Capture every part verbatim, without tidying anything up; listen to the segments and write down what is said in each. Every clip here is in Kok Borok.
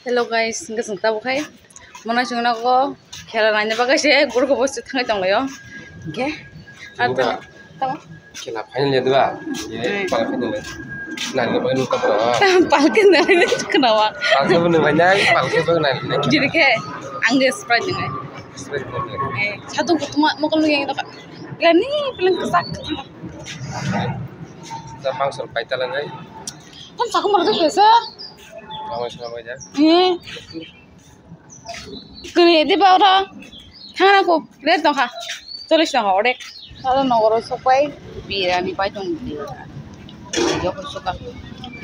Hello guys, hingke chwng tabuk hai. Mono chwng nogo khela naina bagwi se gurukgo bo se thangwi tonglaio. Hingke, ah, Chwngno. Tamo? Khela final ya dua. Ye, Hmm. pal final ya. Nani ko pakai nukta pura. Pal final ya, kenapa? Pal final ya, pal final ya. Jadi ke, angge Sprite ni. Sprite ni. Eh, satu kutu ma, mau kalau yang itu kan. Gani, paling kesak. Kita mangsa pai talang ai. Kan saku merasa biasa. Mama sama aja. Eh. Kuni di ba ora. Thangna ko, red tongkha. Chollish tongkha, odek. Aro nogoro sokpai, birani pai tong di. Joko soka.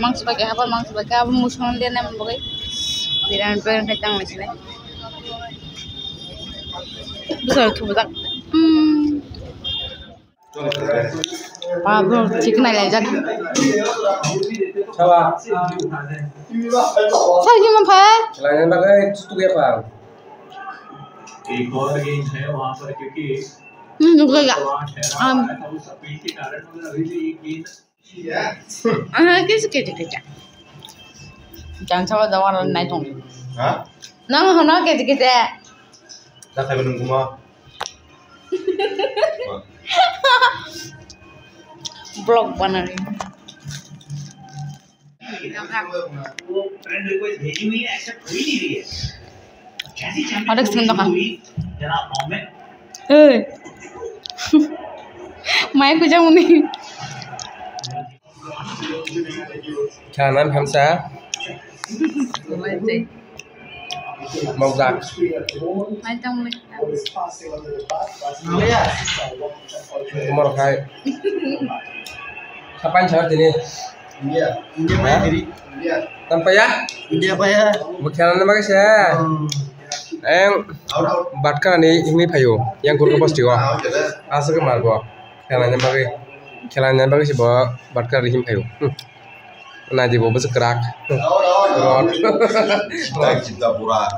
Mangso bai kha, mangso bai kha, muson le nem bogai. Birani pai tong le sile. Bisa tu bedak. Hmm. Abo chiknai laijak. Sawa. Sawa, himma pha? Lainai bagwi chutuk ya pha. Hmm, nukjagya. Am. Aha, kisi kisi kisi. Jangan sawa dawa nai tong. Ha? Nang hono kisi kisi. Dah kayak menunggu mah. Vlog banani. Onek sing doka. Hey. Mai kujang muni. Khanam hamsa. Mokjak. Tomorrow khai. Sapan sar tini. India. India Ha? Maya diri. India. Tam paya? India paya. Bo khelana bagwi se. Hmm. Eng Out, out. Batkha ni himwi phaio. Yang kurko bosti o. Ah, okay, deh. Aswk mar bo. Khelana bagwi. Khelana bagwi se bo batkha ni him phaio. Hmm. Nai di bo bwswk kwrak. Rod. Rod. Rod. Chinta pura.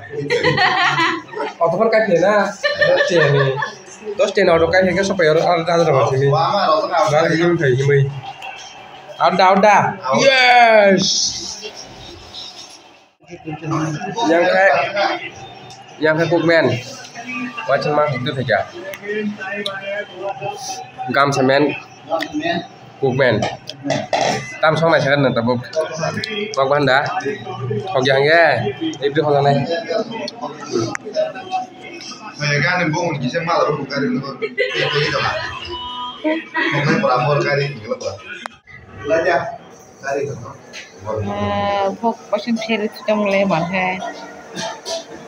Otophor kai na. Cheni. Dos ten auto kai hingke sopai oro, aro da da ma sini. Ba himwi thai himwi. Out da, out da. Yes. Yang khai, yang khai cook man. Wachang ma hitu thai ja. Gamsa man. Cook man. Tam song nai sakha nang tabuk. Kok banda. Kok yang ye. Ibri kok nang nai. Kaya gani bong ni kisa mal ro kari no. Kok nai pura mor kari ni lo. Laja. Kari no. Eh, bok pasin phere tu tong le mal hai.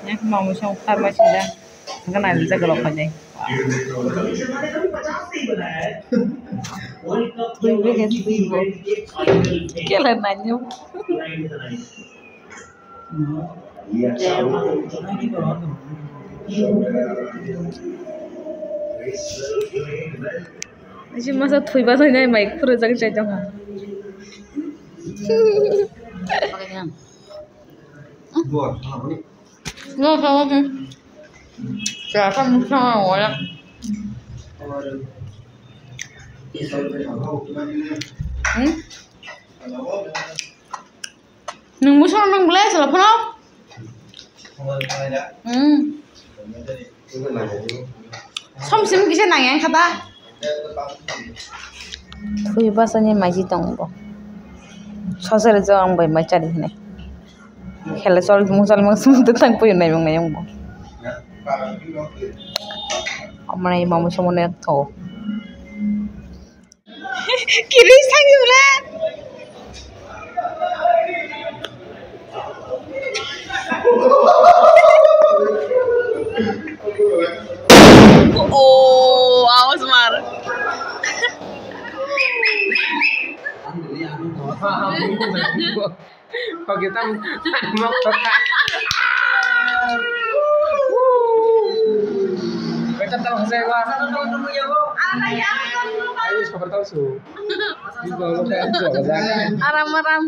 Nek mamu song khar ma sinda. Hingke nai rijak rok khainai. Twi bai khe twi bo. Kela nai nw. Isi masa thwi basainai mai khurujak chai tongkha. Nw khawa khe. Chakha mukha wala. Hmm? Nwng musa nang belai sala phano. Hmm. Som sim kisa nang yang khata. Thui basa ni maji tong bo. Sosere jo ang bai mai chari hinai. Khela chol mung chol mung sum tu tang puyo nai mung nai bo. Amana imam somo ne tho. Kiri sang yula. Oh, awas mar. Oke, tam, tam, tam. Betul tam saya gua. Ayo, sabar tahu su. Aram, aram.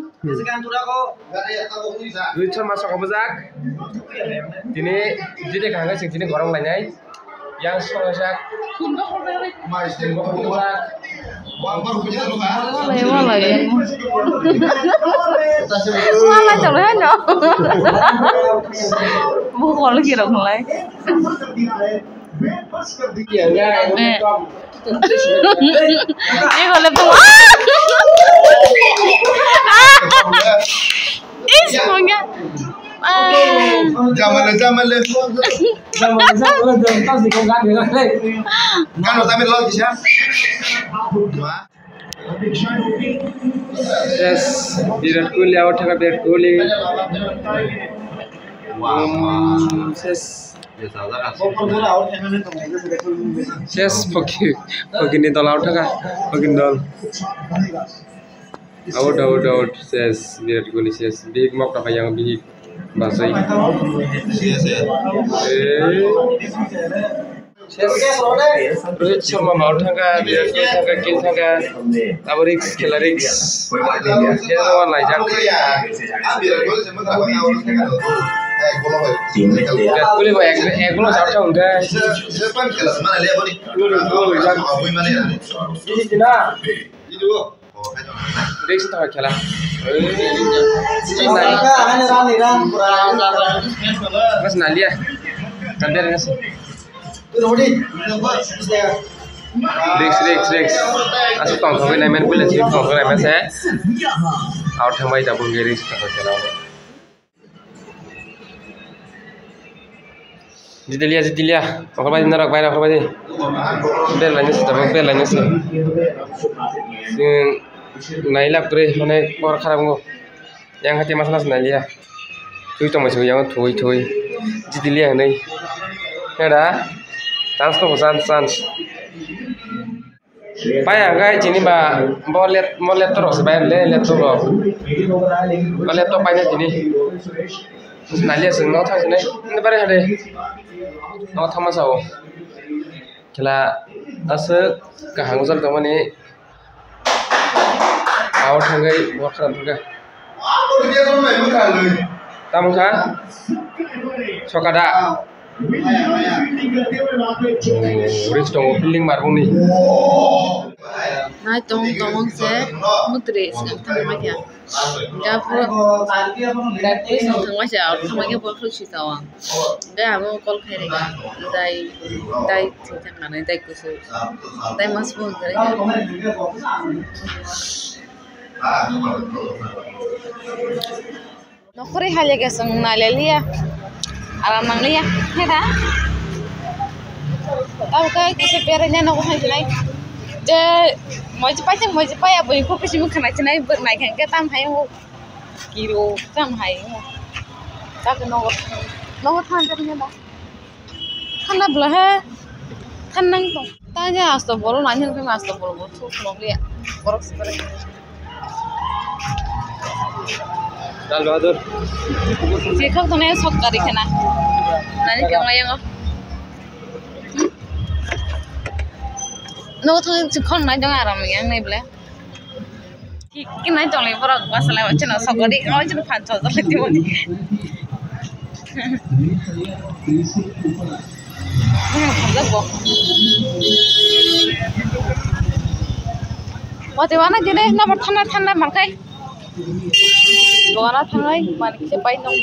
Rohit Sharma sok obwjak. Tini jide kaham khe chwng tini gorong lainai. Yang sok jak. Mai sini kok obwjak. Walai, walai. Walai, walai, no. Bukol kiro kholai. Eh. Ini boleh tuh. Is, mangga. Ah. Jamale, jamale. Kano tabi lol kisah. Yes, Virat Kohli, out thaka Virat Kohli. Um, ses. Ses, Phoki, Phokini dol out thaka, Phokini dol. Out, out, out, ses, Virat Kohli, ses. Big mok thaka yang big. Basai. Eh. Rohit Sharma mau thangka, Virat Kohli thangka, Gill thangka. Abo risk, khela risk. Khela wan laijak. Virat Kohli bo ek, ek goal sa thangka. Risk ta khela. Mas nalia. Tender nasi. Risk, risk, risk. Asuk tong thangwi nai men, bullet si tong thangwi nai men se. Out thangbai ta bungge risk ta khela. Jitilia, jitilia. Okhor bai narok bai, okhor bai. Bel lainasi, tabuk bel lainasi. Sing nailap kre, mane por kharap ngo. Yang hati masala nalia. Thui tong maisu yang thui thui. Jitilia nei. Heda. Chance to chance, chance. Pai ang kai chini ba bo let, mo laptop rok se bai le laptop rok. Mo laptop pai na chini. Nalia sing no thang sini. Ini bare hade. No thang ma sao. Khela aswk kaham jal tongmani. Out thangwi bo khara thangkha. Tamo kha? Sokada. Risk tongo fielding marbungni. Nai tong tong se mutri singam thangma kya. Ga pura ga pura singam thangma se out thangma kya pura sui tawang. Ga abo call khai rega. Dai dai thangma nai dai kusu. Dai mas bung kare. Nokori haliya ke song naleliya. Aram nangliya. Heda. Tabo kai kisa beraina nogo hai nai. Je moji pai se moji pai aboni ko kisi mukha nai chinai bernai khe tam hai ho. Kiro tam hai ho. Tak nogo nogo than than da. Thanda bwla he. Than nang tong. Tanya asto bolo nani hwn khe asto bolo bo thu khulok liya. Borok se pare. Lal Bahadur. Sikhok tone sok gari khena. Nani khe mayango. No thang sikhok nai dong aram yang nai ble. Ki, ki nai tong le borok basa lai cheno sokori, o cheno phan chol chol timo ni. Mati wana jene na thanda thanda mankai. Doana thangai man kise pai nong.